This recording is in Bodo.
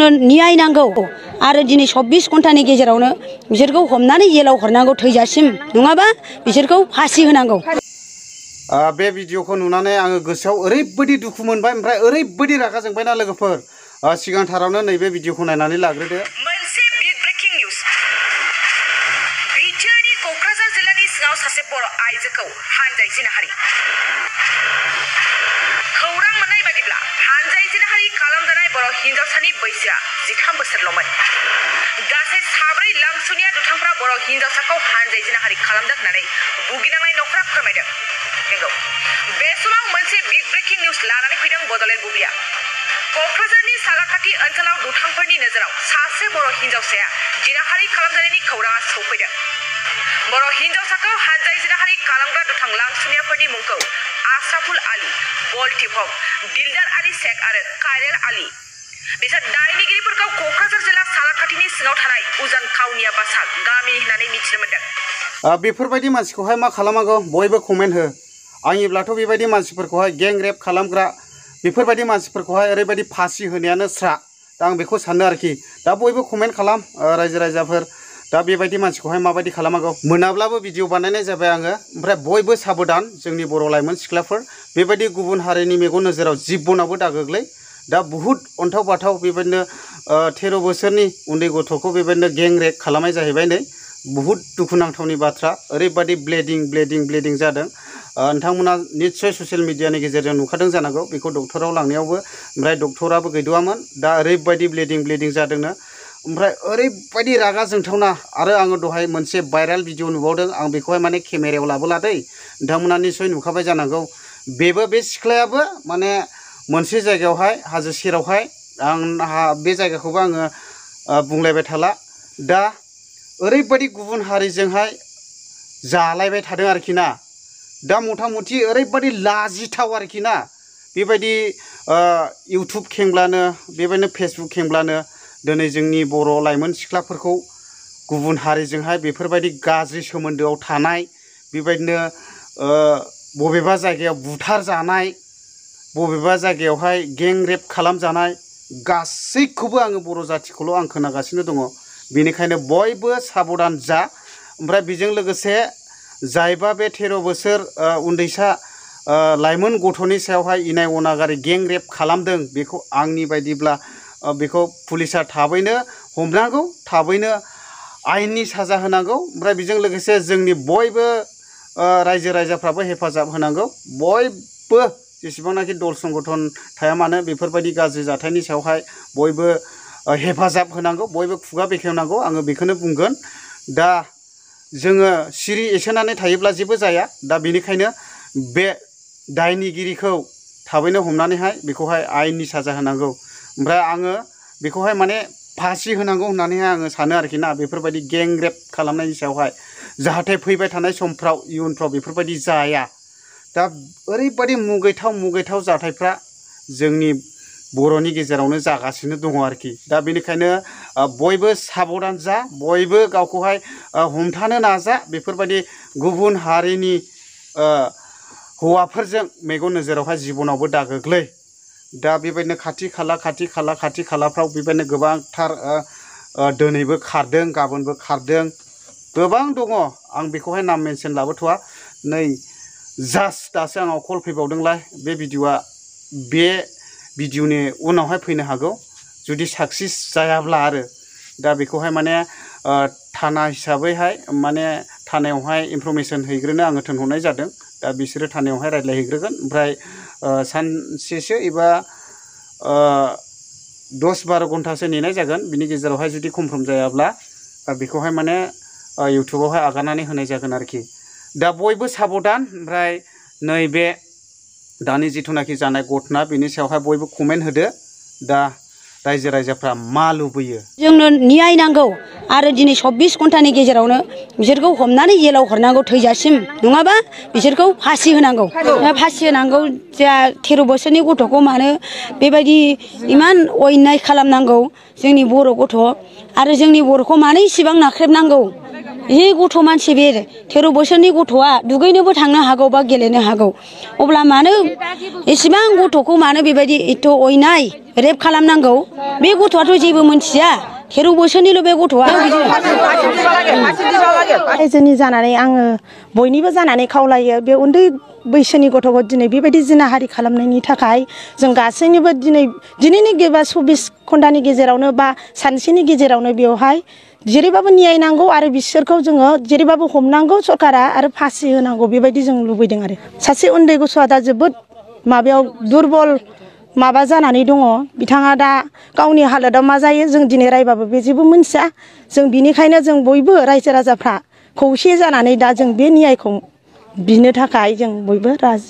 जोंनो न्याय नांगौ आरो दिनै 24 घन्टानि गेजेरावनो बिसोरखौ हमनानै जेलाव हरनांगौ थैजासिम नङाबा बिसोरखौ फासि होनांगौ। बे भिडिअखौ नुनानै आङो गोसोआव ओरैबायदि दुखु मोनबाय ओमफ्राय ओरैबायदि रागा जोंबायना लोगोफोर सिगांथारावनो नैबे भिडिअखौ नायनानै लाग्रोदो। मोनसे बिग ब्रेकिं निउज बिटिआरनि क'क्राझार जिल्लानि सिङाव सासे बर' आइजोखौ हानजाय जिनाहारि खौरां मोननाय बादिब्ला हानजाय जिनाहारि खालामजानाय बर' हिनजावसानि बैसोआ 13 बोसोरल'मोन। गासै 4 लांसुनिया दुथांफ्रा बर' हिनजावसाखौ हानजाय जिनाहारि खालामदों होननानै भुगिनांनाय न'खरा फोरमायदों। नंगौ बे समाव मोनसे बिग ब्रेकिं निउज लानानै फैदों बड'लेण्ड बुब्लिया। क'क्राझारनि सालाकाथि ओनसोलाव दुथांफोरनि नोजोराव सासे बर' हिनजावसाया जिनाहारि खालामजानायनि खौराङा सौफैदों। बर' हिनजावसाखौ हानजाय जिनाहारि खालामग्रा दुथां लांसुनियाफोरनि मुंखौ आशराफुल आली, बलटिभम, दिलदार आली शेख आरो कायरेल आली। बिसोर दायनिगिरिफोरखौ क'क्राझार जिल्ला सालाकाथिनि सिङाव थानाय उजान काउनिया बासा गामि होननानै मिथिनो मोन्दों। बेफोरबायदि मानसिखौहाय मा खालामनांगौ बयबो कमेन्ट हो। आंनिब्लाथ' बेबायदि मानसिफोरखौहाय गें रेप खालामग्रा बेफोरबायदि मानसिफोरखौहाय ओरैबायदि फासि होनायानो स्रा। दा आं बेखौ सानो आरोखि। दा बयबो कमेन्ट खालाम रायजो राजाफोर। दा बेबायदि मानसिखौहाय माबायदि खालामनांगौ मोनाब्लाबो भिडिअ बानायनाय जाबाय आङो। ओमफ्राय बयबो साबधान जोंनि बर' लाइमोन सिख्लाफोर बेबायदि गुबुन हारिनि मेगन नोजोराव जिबनावबो दागोग्लै। दा बुहुद अन्थाव बाथाव बेबायदिनो 13 बोसोरनि उन्दै गथ'खौ बेबायदिनो गें रेप खालामनाय जाहैबाय। नै बुहुद दुखुनांथावनि बाथ्रा। ओरैबायदि ब्लिडिं जादों। नोंथांमोना निस्सय ससियेल मिडियानि गेजेरजों नुखादों जानांगौ बेखौ डक्टराव लांनायावबो। ओमफ्राय डक्टराबो गैथ'वामोन। दा ओरैबायदि ब्लिडिं जादोंनो। ओमफ्राय ओरैबायदि रागा जोंथावना आरो आङो दहाय मोनसे भाइराल भिडिअ नुबावदों। आं बेखौहाय माने केमेरायाव लाबोला दै नोंथांमोना निस्सय नुखाबाय जानांगौ। बे सिख्लायाबो माने मोनसे जायगायावहाय हाजो सेरावहाय बे जायगाखौबो आङो बुंलायबाय थाला। दा ओरैबायदि गुबुन हारिजोंहाय जालायबाय थादों आरोखि ना। दा मथा मथि ओरैबायदि लाजिथाव आरोखि ना। बेबायदि इउटुब खेंब्लानो बेबायदिनो फेसबुक खेंब्लानो दिनै जोंनि बर' लाइमोन सिख्लाफोरखौ गुबुन हारिजोंहाय बेफोरबायदि गाज्रि सोमोन्दोआव थानाय बेबायदिनो बबेबा जायगायाव बुथार जानाय बबेबा जायगायावहाय गें रेप खालामजानाय गासैखौबो आङो बर' जाथिखौल' आं खोनागासिनो दङ। बेनिखायनो बयबो साबधान जा। ओमफ्राय बेजों लोगोसे जायबा बे 13 बोसोर उन्दैसा लाइमोन गथ'नि सायावहाय इनाय अनागारि गें रेप खालामदों बेखौ आंनि बायदिब्ला बेखौ पुलिसा थाबैनो हमनांगौ, थाबैनो आयेननि साजा होनांगौ। ओमफ्राय बेजों लोगोसे जोंनि बयबो रायजो राजाफ्राबो हेफाजाब होनांगौ। बयबो जेसेबांनाखि दल संगठन थाया मानो बेफोरबायदि गाज्रि जाथायनि सायावहाय बयबो हेफाजाब होनांगौ, बयबो खुगा बेखेवनांगौ। आङो बेखौनो बुंगोन। दा जोङो सिरि एसेनानै थायोब्ला जेबो जाया। दा बेनिखायनो बे दायनिगिरिखौ थाबैनो हमनानैहाय बेखौहाय आयेननि साजा होनांगौ। ओमफ्राय आङो बेखौहाय माने फासि होनांगौ होननानैहाय आङो सानो आरोखि ना। बेफोरबायदि गें रेप खालामनायनि सायावहाय जाहाथे फैबाय थानाय समफ्राव इयुनफ्राव बेफोरबायदि जाया। दा ओरैबायदि मुगैथाव जाथायफ्रा जोंनि बर'नि गेजेरावनो जागासिनो दङ आरोखि। दा बेनिखायनो बयबो साबधान जा, बयबो गावखौहाय हमथानो नाजा। बेफोरबायदि गुबुन हारिनि हौवाफोरजों मेगन नोजोरावहाय जिबनावबो दागोग्लै। दा बेबायदिनो खाथि खालाफ्राव बेबायदिनो गोबांथार दिनैबो खारदों गाबोनबो खारदों गोबां दङ। आं बेखौहाय नाम मेनसन लाबोथ'वा। नै जास्ट दासो आंनाव कल फैबावदोंलाय। बे भिडिअनि उनावहाय फैनो हागौ जुदि साक्सेस जायाब्ला आरो। दा बेखौहाय माने थाना हिसाबैहाय माने थानायावहाय इनफरमेसन हैग्रोनो आङो थिनहरनाय जादों। दा बिसोरो थानायावहाय रायज्लायहैग्रोगोन। ओमफ्राय सानसेसो एबा 10-12 घन्टासो नेनाय जागोन। बिनि गेजेरावहाय जुदि कनफार्म जायाब्ला बेखौहाय माने इउटुबावहाय आगारनानै होनाय जागोन आरोखि। दा बयबो साबधान। ओमफ्राय नैबे दानि जिथुनाखि जानाय घटना बेनि सायावहाय बयबो कमेन्ट होदो। दा रायजो राजाफ्रा मा लुबैयो। जोंनो न्याय नांगौ आरो दिनै 24 घन्टानि गेजेरावनो बिसोरखौ हमनानै जेलाव हरनांगौ थैजासिम नङाबा बिसोरखौ फासि होनांगौ। फासि होनांगौ। जा 13 बोसोरनि गथ'खौ मानो बेबायदि इमान अयनाय खालामनांगौ जोंनि बर' गथ' आरो जोंनि बर'खौ मानो इसिबां नाख्रेबनांगौ ये गथ' मानसि बे 13 बोसोरनि गथ'आ दुगैनोबो थांनो हागौ बा गेलेनो हागौ अब्ला मानो एसेबां गथ'खौ मानो बेबायदि एथ' अयनाय रेप खालामनांगौ बे गथ'आथ' जेबो मोनथिया 13 बोसोरनिल' बे गथ'आ रायजोनि जानानै आङो बयनिबो जानानै खावलायो बे उन्दै बैसोनि गथ'खौ दिनै बेबायदि जिनाहारि खालामनायनि थाखाय जों गासैनिबो दिनैनि 24 घन्टानि गेजेरावनो बा सानसेनि गेजेरावनो बेवहाय जेरैबाबो न्याय नांगौ आरो बिसोरखौ जोङो जेरैबाबो हमनांगौ सरकारा आरो फासि होनांगौ बेबायदि जों लुबैदों आरो सासे उन्दै गथ'आ दा जोबोद माबायाव दुरबल माबा जानानै दङ बिथाङा दा गावनि हालोदाव मा जायो जों दिनै रायबाबो बे जेबो मोनथिया जों बिनिखायनो जों बयबो रायजो राजाफ्रा खौसे जानानै दा जों बे न्यायखौ बिनो थाखाय जों बयबो राजि